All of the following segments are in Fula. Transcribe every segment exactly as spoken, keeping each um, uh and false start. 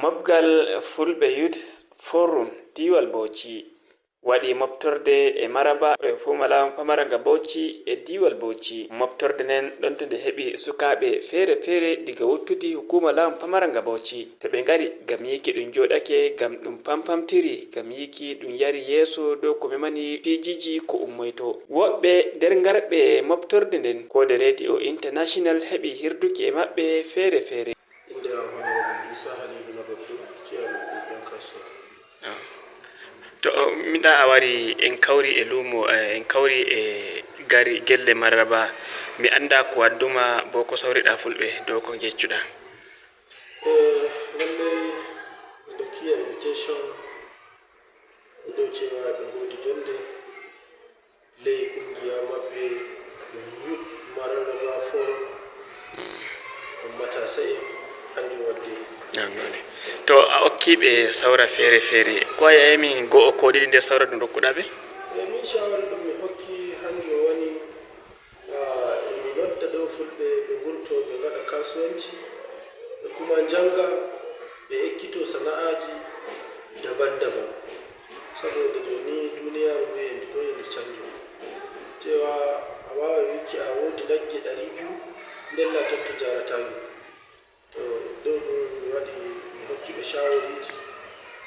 Mobgal Fulɓe Youth Forum diiwal Bauchi waɗi moɓtorde e maraba e hukuuma laawol pamaranga Bauchi e diiwal Bauchi. Moɓtorde nden ɗon to nde heɓi sukaaɓe feere-feere diga wuttude hukuuma laawol pamaranga Bauchi. To ɓe ngari ngam yiiki ɗum jooɗake, ngam ɗum pampamtiri, ngam yiiki ɗum yari yeeso dow ko memani piijiiji ko ummoyto. Woɓɓe nder ngarɓe moɓtorde nden, Koode Radio International heɓi hirduki e maɓɓe feere-feere. Innde am Honorable Isa Halidu Nabaddu, chairman ɗum Yan Kasuwa. To, o, mi da a wari en kawri e luumo, eh, en kawri e gari gelle Mararaba. Mi annda ko wadduma, bo ko sawriɗa Fulɓe dow ko ngeccuɗa? Eh, lallay, mi dokki invitation, mi ɗo cewa ɓe ngodi jonde. Ley kungiya maɓɓe ɗum Youth Mararaba Forum, ɗum matasa'en, kanjum waddi. An woni. To a okki ɓe sawra feere-feere, ko a yahi min go'o ko ɗiɗi nder sawra ɗum rokkuɗa ɓe? E min shawara ɗum mi hokki hanjum woni, ah, e mi nodda ɗo Fulɓe ɓe ngurto ɓe ngaɗa kasuwanci, ɓe kuma njanga, ɓe ekkito sana'aaji daban-daban. Saboda jooni duniyaaru ndu e ndu ɗo e ndu canjo. Cewa a waaway wiiki a woodi nagge ɗari biyu, ndella ton to jaarataange. To dow ɗum mi waɗi, mi hokki ɓe shaawariiji,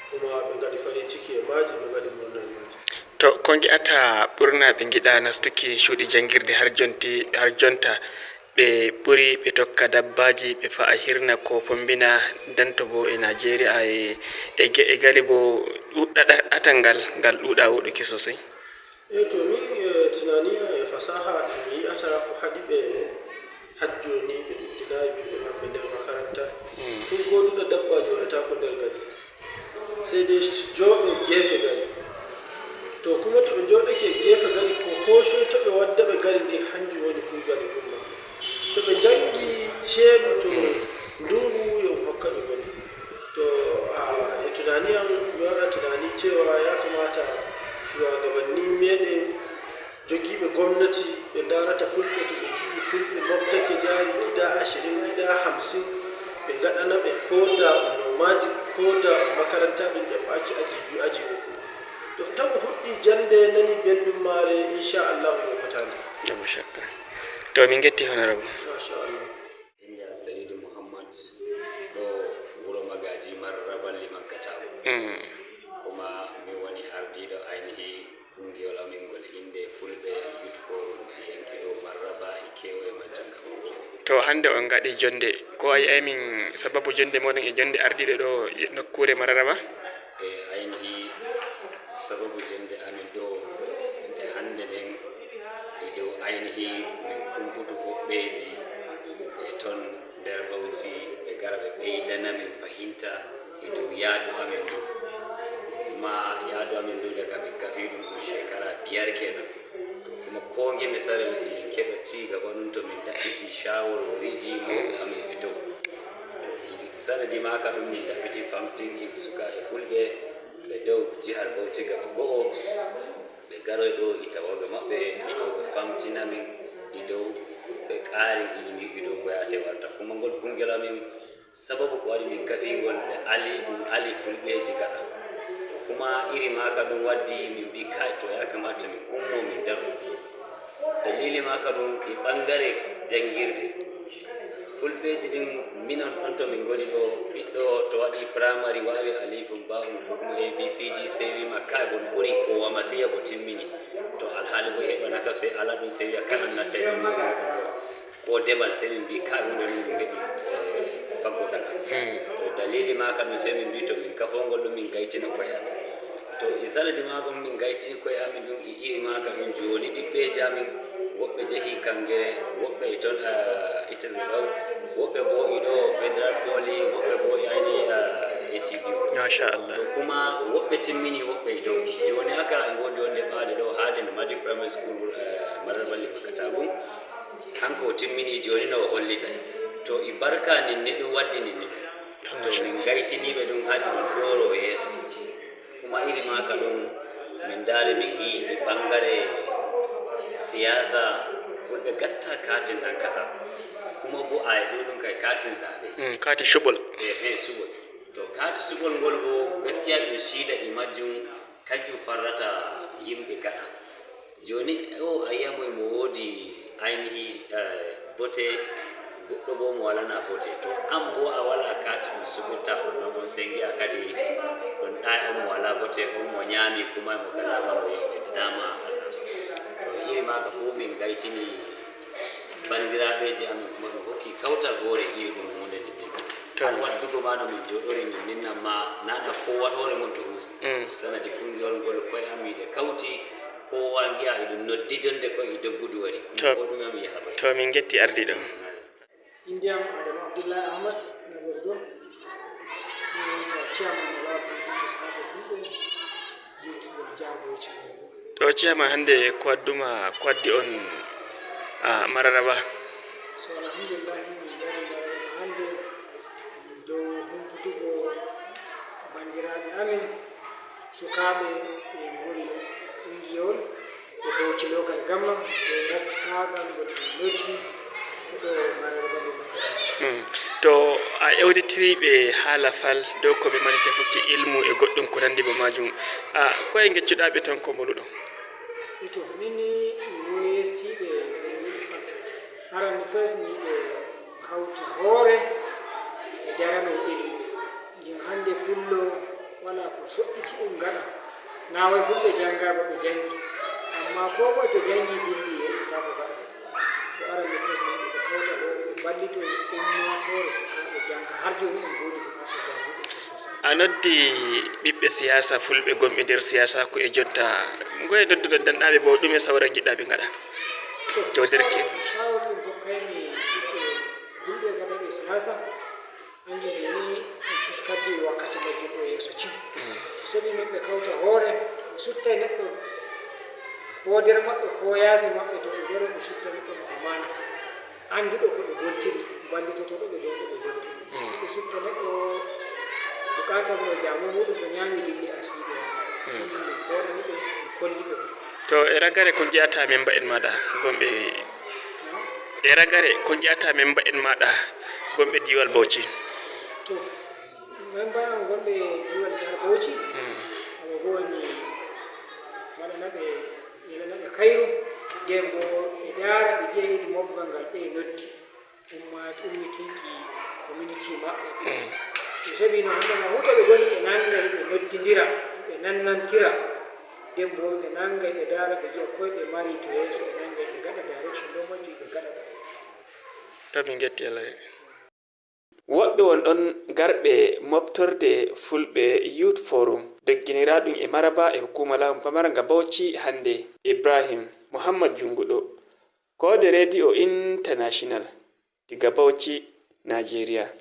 kuma ɓe ngaɗi farin ciki e maaji, ɓe ngaɗi murna e maaji. To, ko ngi'ata ɓurna ɓe ngiɗa nastuki cuuɗi janngirde har jonti, har jonta, ɓe ɓuri ɓe tokka dabbaaji, ɓe fa'a hirna ko fombina, danto bo e Najeriya, e, e ge-, e gali bo ɗuɗɗa-, ɗatal ngal, ngal ɗuuɗa woɗuki sosai. E to min, e, tunani am e fasaha ɗi mi yi'ata ko haɗi ɓe hajjo ni ɓe ɗuɗɗinayi ɓiɓɓe maɓɓe nder makaranta. Mm. Fuu gooduɗo dabba jooɗataako nder gari. Sey dey jooɗo geefe gari. To kuma to ɓe jooɗake geefe gari, ko hoocoyta ɓe wadda ɓe gari ndin, hanjum woni kuugal e ɗum maɓɓe. To ɓe njanngi ceeɗu to ndungu, yo hokka ɓe bone. To, a, e tunani am, mi waɗa tunani cewa ya kamata shugabanni meɗen jogiiɓe gomnati ɓe ndaarata Fulɓe, to ɓe ngi'i Fulɓe moftake jaari gida ashirin, gida hamsin, ɓe ngaɗana ɓe ko da nomaaji, ko da makaranta ɗum ƴaɓɓaaki aji biyu, aji uku. To tagu huɗɗi jannde, nani belɗum maare, inchallahu yofataande. Ɗum shakka. To, min ngetti, honorable. Machallah. Innde am Sa'idu Muhammad, ɗo wuro Magaji Mararaba Liman Katagu. Mm. Kuma mi woni ardiiɗo aynihi kungiyol amin ngol innde Fulɓe Youth Forum e yanki ɗo Mararaba e kewaye majjum gaba ɗaya. To, hannde on ngaɗi jonde. Ko a yi'ay min sababu jonde moɗon e jonde ardiiɗo ɗo nokkuure Mararaba? E aynihi sababu jonde amin ɗo nde hannde nden e dow aynihi min kumputu hoɓɓeeji e ton nder Bauchi, ɓe ngara ɓe ɓeydana min fahinta e dow yaadu amin ndu. Kuma yaadu amin ndu daga min kafi ɗum ɗum shekara biyar kenan. To kuma ko ngimi sarel e min keɓa ci gaba ɗum to min ɗaɓɓiti shawarwariiji mawɓe amin ɓe dow. To sanadi maaka ɗum min ɗaɓɓiti famtinki sukaaɓe Fulɓe ɓe dow jihar Bauchi gaba go'o. Ɓe garoy ɗo e tawaga maɓɓe, e dow ɓe famtina min, e dow ɓe qaari ilimi, e dow ko yaate warta. Kuma ngol kungel amin, sababu ko waɗi min kafi ngol, ɓe ali, ɗum ali Fulɓeeji gaɗa. Kuma iri maaka ɗum waddi min mbi kay to ya kamata min ummo min daro. Dalili maaka ɗum e ɓangare janngirde. Fulɓeeji ɗin, minon ɗon to min ngoni ɗo, ɓiɗɗo to waɗi primary, waawi alifun, ba'un, ko kuma A B C D, sey wi'ma, "Kay, bon ɓuri ko wama, sey yabo timmini." To alhaali bo heɓa naka, sey ala ɗum, sey wi'a, "Kay, on nattay ɗum, ko debal," sey min mbi, "Kay, huunde ɗum ɗum heɓi, eh, faggo daga." Hmm. To dalili maaka ɗum, sey min mbi, to min kafongol ɗum, min gaytina koye amin. To, e sanadi maako, min gaytini koye amin ɗum, e iri maaka ɗum, jooni ɓiɓɓeeji amin, woɓɓe jehi Kangere, woɓɓe e ton, ah, Italy ɗo, woɓɓe bo e ɗo Federal Poly, woɓɓe bo e ayni, ah, A T B. Machallah. To, kuma woɓɓe timmini, woɓɓe e dow. Jooni haka, e woodi wonde ɓaade ɗo, haade no Madi Primary School, eh, Mararaba Liman Katagu. Hanko o timmini, jooni no o hollitay. To, e barka nin ni ɗum waddi nin ni. To, min gaytiniiɓe ɗum, hari ɗum ɗooro yeeso. Kuma iri maaka ɗum, min ndaari, min ngi'i e ɓangare siyaasa, Fulɓe gatta katin ɗan kasa. Kuma bo ay ɗuɗum kay katin zaɓe. Mm, katin cuɓol. Ehe, cuɓol. To, Kaati sugol ngol boo, gaskiya ɗum siida e majjum, kanjum farrata yimɓe gaɗa. Jooni o a yi'a mo e mo woodi aynihi, eh, bote, goɗɗo boo mo walana bote. To an boo a walaa kaati ɗum sugirta on non, on sey ngi'a kadi on ɗa on mo walaa bote, on mo nyaami kuma e mo gallaba mo yimɓe dama. To iri maaka fuu min ngaytini banndiraaɓeeji amin kuma ɗum hokki kawtal hoore iri ɗum huunde nde ɗen. Har waddugo ma no min jooɗori nin, nin nan ma nana kowa hoore mum to huusi. Mm. Sanadi kungiyol ngol koye am yiɗe kawti, kowa ngi'a eɗum noddi jonde koye e doggudu wari. Kuma ko ɗume am yaha bay. To min ngetti ardiɗo. Inde am Adama Abdullahi Ahmad Nagordo, mi wonta chairman mo Law Foundation Sukaaɓe Fulɓe, youth ɗum Jaargooci. Ɗo chairman hannde ko wadduma, ko waddi on, a, Mararaba? So alhamdulillahi, min ngari Mararaba hannde dow humputugo banndiraaɓe amin sukaaɓe e ngol kungiyol e Bauchi Local Government e moftaagal ngol ɗum noddi e ɗo Mararaba. Mm. To a ewditiri ɓe haala fal dow ko ɓe mari tefuki ilmu e goɗɗum ko nanndi ba majum, a, koye ngeccuɗaa ɓe ton ko mboluɗon? Ito, min ni mi woyestiiɓe. Aran ni fes ni ɓe kawta hoore e darano ilmu. Ngam hannde pullo walaa ko soɓɓiti ɗum gaɗa. Naa way fulɓe jannga ba ɓe janngi. Amma koo moye to janngi dilli yeɗɗita ko gaɗa. To aran ni fes ni ɓe kawta hoore ɓe mballito ummaatoore sukaaɓe jannga. Har jooni en ngoodi bukata jannguɓe sosai. A noddi ɓiɓɓe siyaasa fulɓe gonɓe nder siyaasaaku e jonta. Ngoye nodduɗon danɗaaɓe bo ɗume sawra ngiɗɗaa ɓe ngaɗa? To, to derke. Shawara ɗum hokkaymi ɓiɓɓe fulɓe gaɗaɓe siyaasa. Anndi jooni en fuskaddi wakkati majjum ɗo yeeso cim. Mm. Ko saɗi min ɓe kawta hoore, ɓe sutta neɗɗo ko nder maɓɓe ko yaasi maɓɓe, to ɓe ngaro ɓe sutta neɗɗo mo amaana. Annduɗo ko ɓe gontiri, wallitotoɗo ɓe dow ko ɓe gontiri. Mm. Ɓe sutta neɗɗo bukata mo e jaamu muɗum to nyaami dilli arsiiɓe. Mm. Ɗum min pooɗani ɓe, min kolli ɓe. To e ragare ko ngi'ata memba en maɗa gonɓe, e ragare ko ngi'ata memba en maɗa gonɓe diiwal Bauchi? To, memba en gonɓe diiwal jihar Bauchi, mm, kamɓe bo woni waɗana ɓe, yelana ɓe kayru, nden bo ɓe ndaara ɓe ngi'a iri mobgal ngal ɓe noddi. Umma-, ummitinki community maɓɓe. Mm. Ɗum sabi no hannde ma huto ɓe ngoni ɓe nanngay, ɓe noddindira, ɓe nannantira. Nden bo ɓe nanngay, ɓe ndaara, ɓe ngi'a koye ɓe mari to yeeso, ɓe nanngay, ɓe ngaɗa direction dow majjum, ɓe ngaɗa ɗum. To min ngetti Allah. Woɓɓe won ɗon garɓe moɓtorde Fulɓe Youth Forum, dogginiraaɗum e Maraba e hukuuma laamu pamara nga Bauchi hannde, Ibrahim Muhammad Junguɗo, koode Radio International, diga Bauchi, Nigeria.